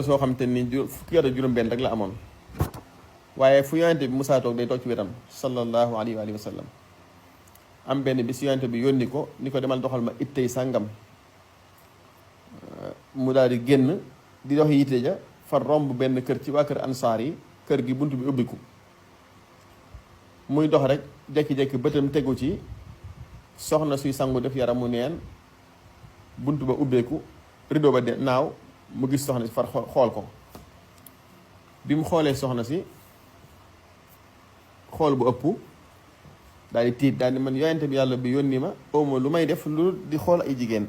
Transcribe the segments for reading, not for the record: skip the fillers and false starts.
soo xam te ni fukki at ak juróom-benn rek la amoon waaye fu yonente bi Musaa toog day toog ci wetam sallallahu alayhi wa sallam. am benn bis yonente bi yónni ko ni ko demal doxal ma ittey sàngam mu daal di génn di dox yitte ja fa romb benn kër ci waa kër ansaar yi kër gi bunt bi ubbiku muy dox rek jekki-jekki bëtam tegu ci soxna suy sangu def yaramu neen bunt ba ubbeeku rideau ba de naaw mu gis soxna si far xool ko bi mu xoolee soxna si xool bu ëpp daal di tiit daal di man yonente bi yàlla bi yónni ma awma lu may def lu di xool ay jigéen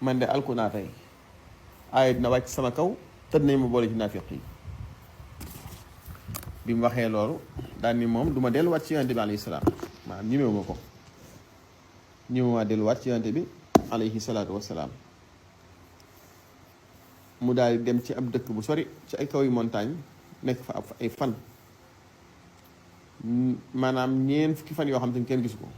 man de alku naa tey aaya dina wàcc sama kaw tëdd nañ ma boole ci naafiq yi bi mu waxee loolu daal ni moom du ma delluwaat ci yonente bi alayhi salaam maanaam ñemewuma ko ñemewuma delluwaat ci yonente bi alayhi salaatu wassalaam mu daal di dem ci ab dëkk bu sori ci ay kaw yu montagne nekk fa ab ay fan maanaam ñeen fukki fan yoo xam te ni kenn gisu ko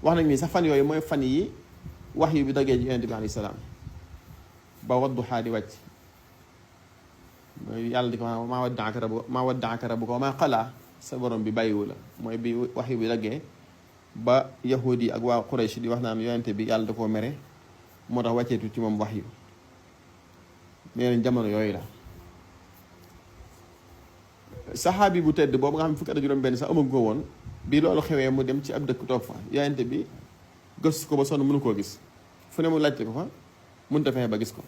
wax nañ ni sax fan yooyu mooy fan yi wax yu bi dagee ci yonente bi alayhi salaam ba wadduhaa di wàcc mooy yàlla di ko maa waddaaka rabbuka wa maa qalaa sa borom bi bàyyiwu la mooy bi wax yu bi daggee ba yahudi yi ak waa Quraysh di wax naan yonente bi yàlla da koo mere moo tax wàcceetu ci moom wax yu nee nañ jamono yooyu la saxaabi bu tedd boobu nga xam ne fukki at ak juróom-benn sax amagu ko woon bi loolu xewee mu dem ci ab dëkk toog fa yonente bi gëstu ko ba sonn mënu koo gis fu ne mu laajte ko fa mënut a fexe ba gis ko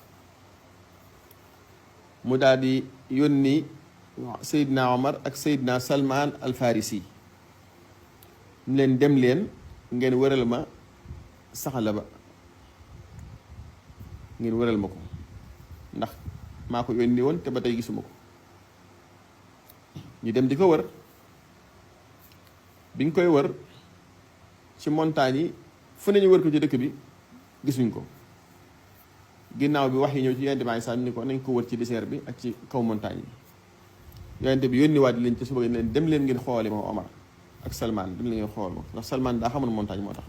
mu daal di yónni Seydina Omar ak Seydina Salman al Farisi ñu leen dem leen ngeen wëral ma saxala ba ngeen wëral ma ko ndax maa ko yónni woon te ba tey gisuma ko ñu dem di ko wër biñ koy wër ci montagne yi fu ne ñu wër ko ci dëkk bi gisuñ ko ginnaaw bi wax yi ñëw ci yonente bi sax ni ko nañ ko wër ci désert bi ak ci kaw montagne yi yonente bi yónni waat leen ci suba leen dem leen ngeen xooli ma Omar ak Salman dem leen ngeen xool ma ndax Salman daa xamoon montagne moo tax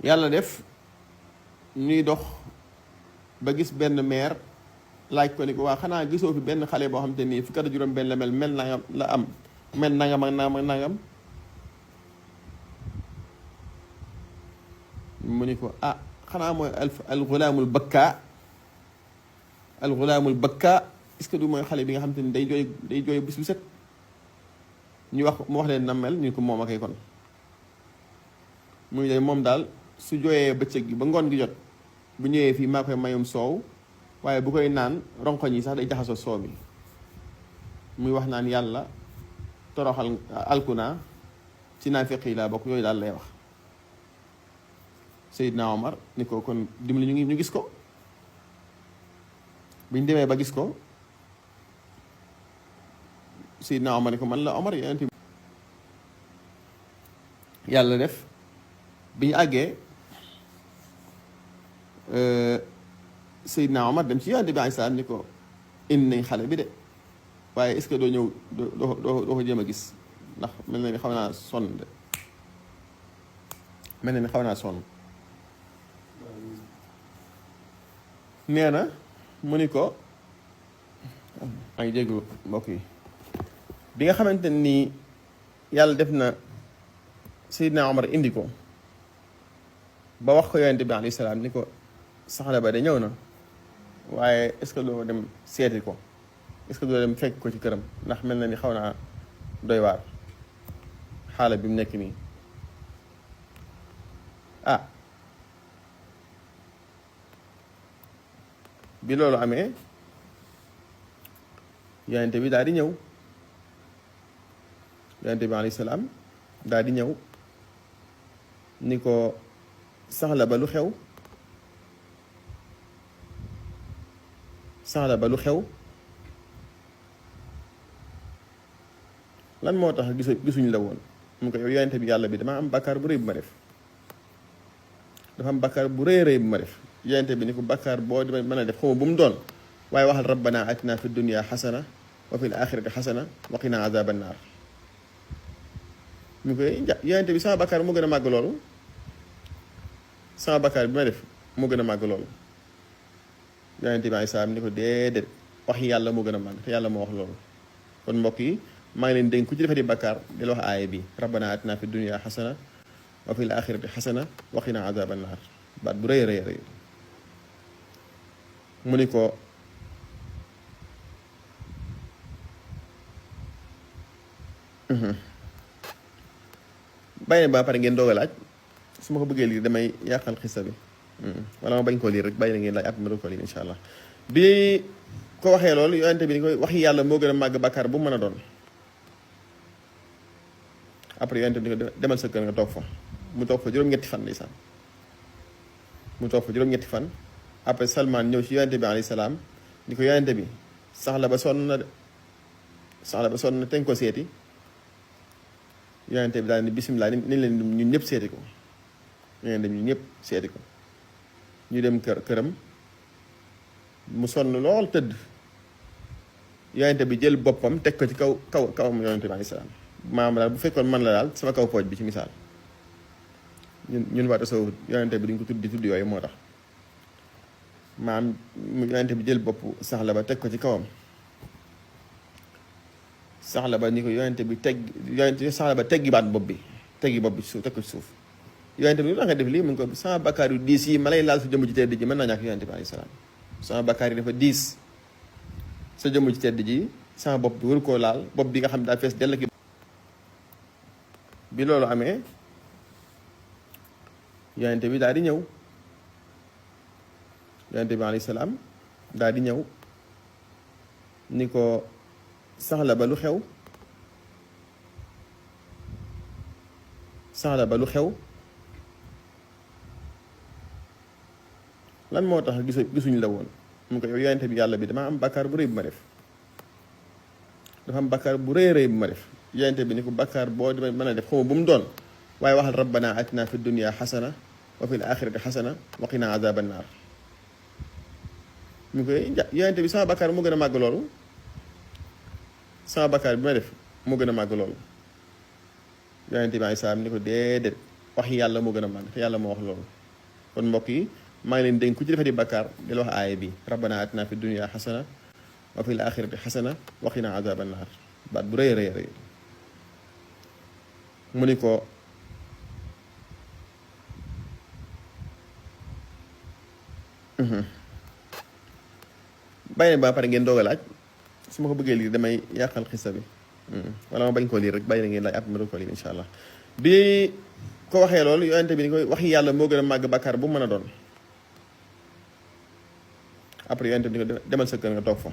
yàlla def ñuy dox ba gis benn meer laaj ko ni ko waa xanaa gisoo fi benn xale boo xam te nii fukki at juróom benn la mel nangam la am mel nangam ak nangam ak nangam mu ni ko ah xanaa mooy alxulaamul bakka alxulaamul bakka est-ce que du mooy xale bi nga xam te ni day jooy bis bu set ñu wax mu wax leen na mel ñu ko moom akay kon muy de moom daal su jooyee bëccëg gi ba ngoon gi jot bu ñëwee fii maa koy mayum soow waaye bu koy naan ronkoñ yi sax day jaxasoo soow mi muy wax naan yàlla toroxal alkuna ci naafiq yi laa bokk yooyu daal lay wax Seydina Omar ni ko kon dimbali ñu gis ko biñ demee ba gis ko Seydina Omar ni ko man la Omar yonent yàlla def bi ñu àggee Seydina Omar dem ci yonent bi alayhi salaam ni ko indi nañ xale bi de waaye est-ce que doo ñëw doo ko jéem a gis ndax mel na ni xaw naa sonn de mel na ni xaw naa sonn nee na mu ni ko maa ngi jéggu mbokk yi bi nga xamante ni yàlla def na Seydina Omar indi ko ba wax ko yonent bi alayhi salaam ni ko saxla ba de ñëw na waaye est-ce que doo dem seeti ko est-ce que doo dem fekk ko ci këram ndax mel na ni xaw naa doy waar xaala bi mu nekk nii ah bi loolu amee yonent bi daal di ñëw yonent bi alayhi salaam daal di ñëw ni ko saxla ba lu xew saxla ba lu xew lan moo tax gisuñ la woon mu ko yow yonente bi yàlla bi dama am bàkkaar bu rëy bu ma def dafa am bàkkaar bu rëy bu ma def yonente bi ni ko bàkkaar boo di mën a def xaw ma bu mu doon waaye waxal rabbana atina fi dunya xasana wa fil axirati xasana wa qina azaban naar ñu koy yonente bi sama bakkaar moo gën a màgg loolu, sama bakkaar bi ma def moo gën a màgg loolu. yonente bi ay salaam ni ko déedéet, wax yàlla moo gën a màgg te yàlla moo wax loolu. kon mbokk yi maa ngi leen dénk ku ci defati bakkaar di la wax aaya bi rabbana atina fi dunya xasana wa fil axirati xasana wa qina azaban naar. baat bu rëy rëy rëy mu ni ko bàyyi ba pare ngeen doog a laaj, su ma ko bëggee lii damay yàqal xista bi wala ma bañ koo lii rek bàyyi la ngeen laaj ak ma doog ko lii insha allah. bi ko waxee loolu yonente bi ni koy waxi yàlla moo gën a màgg bàkkaar bu mu mën a doon. après yonente bi ni ko demal sa kër nga toog fa, mu toog fa juróom-ñetti fan ndeysaan, mu toog fa juróom-ñetti fan. après Salman ñëw ci yonente bi alayhi salaam ni ko yonente bi saxla ba sonn na de, saxla ba sonn na te nga ko seeti. yonente bi daal ni bisimilah ni leen ñun ñëpp seeti ko, ñeen dem ñun ñëpp seeti ko. ñu dem këram mu sonn lool tëdd, yonente bi jël boppam teg ko ci kawam yonente bi alayhi salaam. maam daal bu fekkoon man la daal sama kaw pooj bi ci misaal, ñun waa tasawuf yonente bi duñ ko tudd yooyu moo tax. maam yonente bi jël bopp saxla ba teg ko ci kawam, saxla ba ni ko yonente bi saxla ba teggi baat bopp bi ci suuf teg ko ci suuf. yonente bi lu tax nga def lii mu ngi ko sama bakkaar yu diis yi ma lay laal sa jëmm ci tedd ji mën naa ñàkk yonente bi alayhi salaam. sama bakkaar yi dafa diis, sa jëmm ci tedd ji sama bopp bi waru koo laal, bopp bi nga xam ne daa fees dell ki. bi loolu amee yonente bi daal di ñëw, yonente bi alayhi salaam daal di ñëw ni ko saxla ba lu xew, saxla ba lu xew, lan moo tax gisuñ la woon. mu ko yow yonente bi yàlla bi dama am bakkaar bu rëy bu ma def, dafa am bakkaar bu rëy rëy bu ma def. yonente bi ni ko bakkaar boo dama mën a def xaw ma bu mu doon, waaye waxal rabbana atina fi dunya xasana wa fil axirati xasana wa qina azaban naar. ñu koy yonente bi sama bakkaar moo gën a màgg loolu, sama bakkaar bi ma def moo gën a màgg loolu. yonente bi ay salaam ni ko déedéet, wax yàlla moo gën a màgg te yàlla moo wax loolu. kon mbokk yi maa ngi leen dénk ku ci defati bakkaar di la wax aaya bi rabbana atina fi dunya xasana wa fil axirati xasana wa qina azaban naar. baat bu rëy rëy rëy mu ni ko bàyyi ba pare ngeen doog a laaj, su ma ko bëggee lii damay yàqal xista bi wala ma bañ koo lii rek bàyyi la ngeen laaj ak ma doog ko lii insha allah. bi ko waxee loolu yonente bi ni koy waxi yàlla moo gën a màgg bàkkaar bu mu mën a doon. après yonente bi ni ko demal sa kër nga toog fa,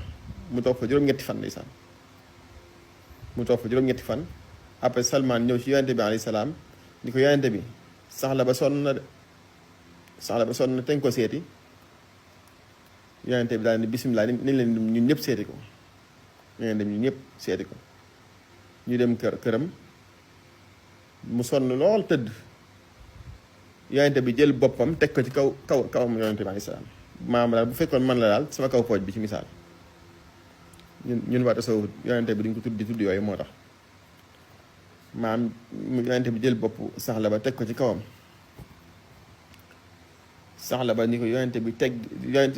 mu toog fa juróom-ñetti fan ndeysaan, mu toog fa juróom-ñetti fan. après Salman ñëw ci yonente bi alayhi salaam ni ko yonente bi saxla ba sonn na de, saxla ba sonn na te nga ko seeti. yonente bi daal ni bisimilah ni leen ñun ñëpp seeti ko, ñeen dem ñun ñëpp seeti ko. ñu dem këram mu sonn lool tëdd, yonente bi jël boppam teg ko ci kawam yonente bi alayhi salaam. maam daal bu fekkoon man la daal sama kaw pooj bi ci misaal, ñun waa tasawuf yonente bi duñ ko tudd yooyu moo tax. maam yonente bi jël bopp saxla ba teg ko ci kawam, saxla ba ni ko yonente bi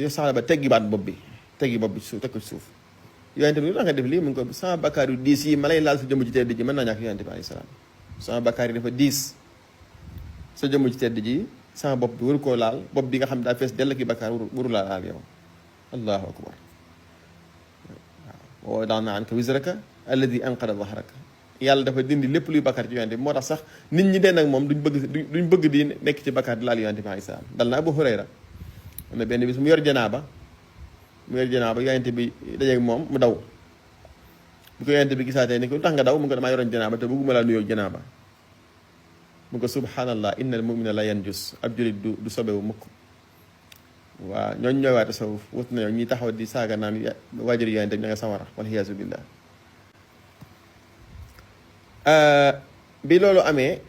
saxla ba teggi baat bopp bi ci suuf teg ko ci suuf. yonente bi lu tax nga def lii mu ngi ko sama bakkaar yu diis yi ma lay laal sa jëmm ci tedd ji mën naa ñàkk yonente bi alayhi salaam. sama bakkaar yi dafa diis, sa jëmm ci tedd ji sama bopp bi waru koo laal, bopp bi nga xam ne daa fees dell ki bakkaar waru laa laal yow. allahu akbar. wa wada'na anka wizraka alladi anqada zahraka. yàlla dafa dindi lépp luy bakkaar ci yonente bi. moo tax sax nit ñi den ak moom duñ bëgg di nekk ci bakkaar di laal yonente bi alayhi salaam. dal na Abu Hurayra am na benn bis mu yor janaaba yonente bi dajeeg moom mu daw. bu ko yonente bi gisaatee ni ko lu tax nga daw mu ko damaa yoroon janaaba te bëgguma laa nuyoo janaaba. mu ko subhanallah innal mu'mina la yanjus, ab julit du sobewu mukk. waa ñooñ ñooy waa tasawuf wut na ñi taxaw di saaga naan waajur yonente bi ña nga sawara wal iyaazu billah. bi loolu amee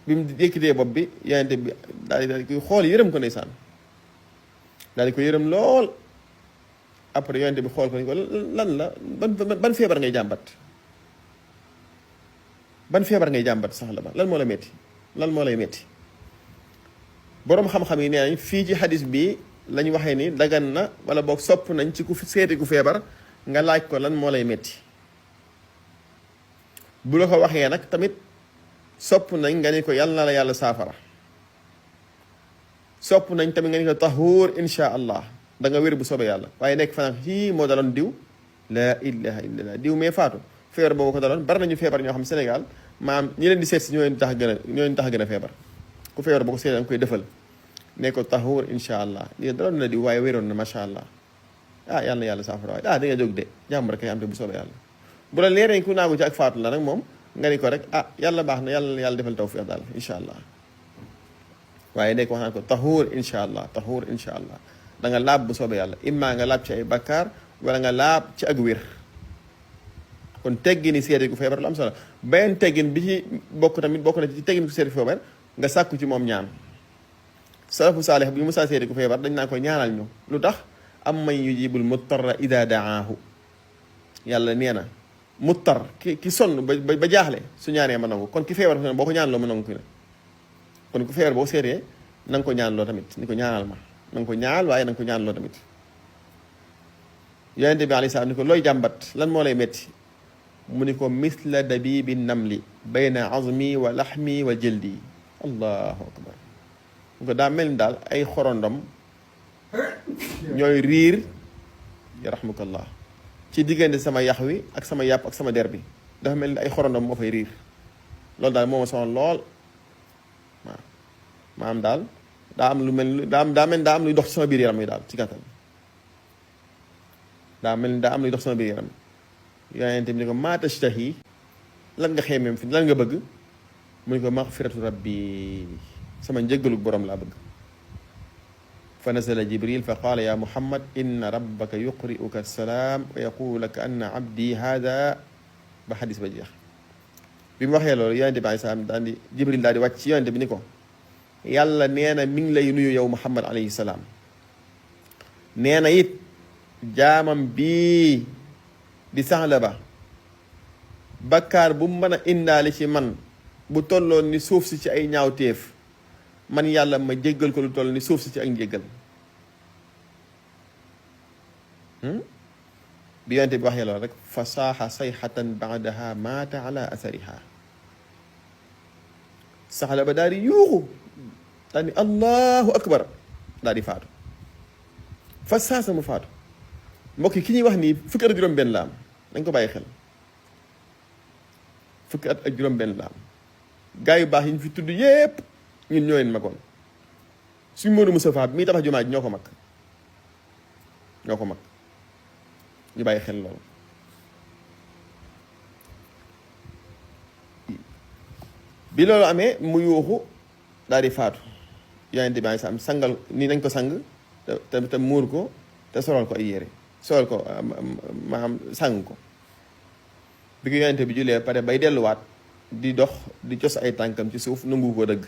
bi mu yëkkatee bopp bi yonente bi daal di koy xool yërëm ko ndeysaan, daal di ko yërëm lool. après yonente bi xool ko ni ko lan la ban feebar ngay jàmbat ban feebar ngay jàmbat Saxlaba lan moo la metti lan moo lay metti boroom xam-xam yi nee nañ fii ci xadis bi lañ waxee ni dagan na wala boog sopp nañ ci ku seeti ku feebar nga laaj ko lan moo lay metti bu la ko waxee nag tamit sopp nañ nga ni ko yàlla na la yàlla saafara sopp nañ tamit nga ni ko tahuur insha allah da nga wér bu soobee yàlla waaye nekk fanaan fii moo daloon diw laa ilaha illallah diw mee faatu feebar boobu ko daloon bari nañu feebar ñoo xam Sénégal maam ñi leen di seet si ñoo leen tax a gën a feebar ku feebar boo ko seet danga koy defal ne ko tahuur insha allah lii daloon na diw waaye wéroon na macha allah yàlla na yàlla saafara waaye da nga jóg de jàmm rek kay am te bu soobee yàlla bu la leeree ku naagu ci ak faatu la nag moom nga ni ko rek yàlla baax na yàlla defal tawfiq daal insha allah waaye nekk wax naan ko tahuur insha allah tahuur insha allah da nga laab bu soobee yàlla imma nga laab ci ay bakkaar wala nga laab ci ak wér kon teggini seeti ku feebar lu am solo benn teggin bi ci bokk na ci teggin ku seeti ku feebar nga sàkku ci moom ñaan salafu saalih bu ñu musaa seeti ku feebar dañ naan ko ñaanal ñu lu tax am man yujibul muttarra ida daahu yàlla nee na muttar ki sonn ba jaaxle su ñaanee ma nangu kon ki feebar boo ko ñaanloo ma nangu ki ne kon ku feebar boo seetee na nga ko ñaanloo tamit ni ko ñaanal ma na nga ko ñaanal waaye na nga ko ñaanloo tamit yonente bi alayhi salaam ni ko looy jàmbat lan moo lay metti mu ni ko misla dabibi namli bayna azmi wa laxmi wa jildi allahu akbar mu ko daa mel ni daal ay xorondom ñooy riir yarahmukallah ci diggante sama yax wi ak sama yàpp ak sama der bi dafa mel ni ay xorondom moo fay riir loolu daal moo ma sonal lool waaw maanaam daal daa am lu mel ni daa mel ni daa am luy dox ci sama biir yaram yi daal ci gàttal daa mel ni daa am luy dox sama biir yaram yonente bi ni ko maa tashtahi lan nga xeemeem fi lan nga bëgg mu ni ko maxfiratu rabbi sama njëggalu borom laa bëgg fa nazala jibril fa qaala ya muhammad inna rabbaka yuqri'uka assalaam wa yaqulu laka anna abdi hada ba xadis ba jeex bi mu waxee loolu yonente bi alayhi salaam daal di jibril daal di wàcc ci yonente bi ni ko yàlla nee na mi ngi lay nuyu yow muhammad alayhi salaam nee na it jaamam bii di Saxlaba bakkaar bu mën a indaale ci man bu tolloon ni suuf si ci ay ñaawteef man yàlla ma jéggal ko lu toll ni suuf si ci ak njéggal bi yonente bi waxee loolu rek fa saaxa sayxatan baadaha maata ala asariha Saxlaba daal di yuuxu daal di allahu akbar daal di faatu fa saasa mu faatu mbokk yi ki ñuy wax nii fukki at ak juróom benn la am dañ ko bàyyi xel fukki at ak juróom benn la am gaa yu baax yi ñu fi tudd yépp ñun ñoo leen magoon suñ Modou Moustapha bi muy tabax jumaa ji ñoo ko mag ñu bàyyi xel loolu bi loolu amee mu yuuxu daal di faatu yonente bi sam sangal nii nañ ko sang te muur ko te solal ko ay yére solal ko maanaam sang ko bi ko yonente bi julee pare bay delluwaat di dox di cos ay tànkam ci suuf nangu ko dëgg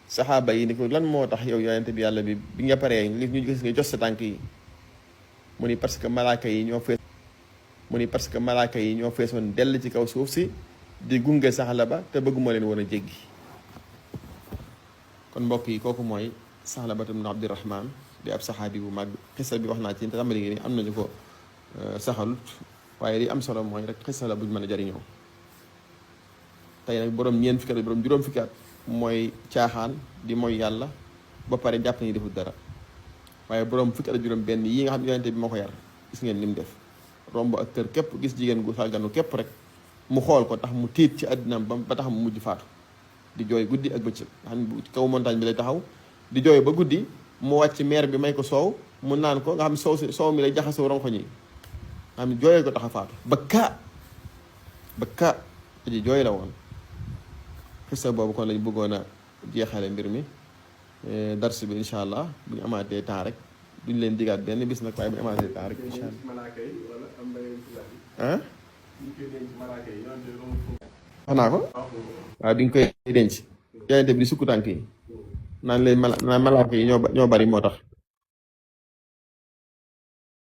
saxaaba yi ni ko lan moo tax yow yonente bi yàlla bi nga paree li ñu gis nga cos sa tànk yi mu ni parce que malaaka yi ñoo feesoon dell ci kaw suuf si di gunge Saxlaba te bëgguma leen woon a jéggi kon mbokk yi kooku mooy Saxlaba ibn Abdirahman di ab saxaabi bu mag xisa bi wax naa ci tàmbali gi ni am nañu ko saxalut waaye li am solo mooy rek xisa la buñ mën a jariñoo tey nag borom ñeent fukki at borom juróom fukki at mooy caaxaan di mooy yàlla ba pare jàpp ni defut dara waaye borom fukki at juróom benn yi nga xam ne yonente bi moo ko yar gis ngeen lim def romb ak kër képp gis jigéen gu sàgganu képp rek mu xool ko tax mu tiit ci àddinaam ba tax mu mujj faatu di jooy guddi ak bëccëg nga xam ne kaw montagne bi lay taxaw di jooy ba guddi mu wàcc meer bi may ko soow mu naan ko nga xam ne soow mi lay jaxasoo ronko ñi nga xam ne jooyee ko tax a faatu bakka aji jooy la woon xista boobu kon lañ bëggoon a jeexale mbir mi dars bi incha allah bu ñu amaatee temps rek duñ leen digaat benn bis nag waaye bu ñu amaatee temps rek incha allah wax naa ko waaw bi nga koy denc yonente bi di sukku tànk yi naan leen malaaka yi ñoo bari moo tax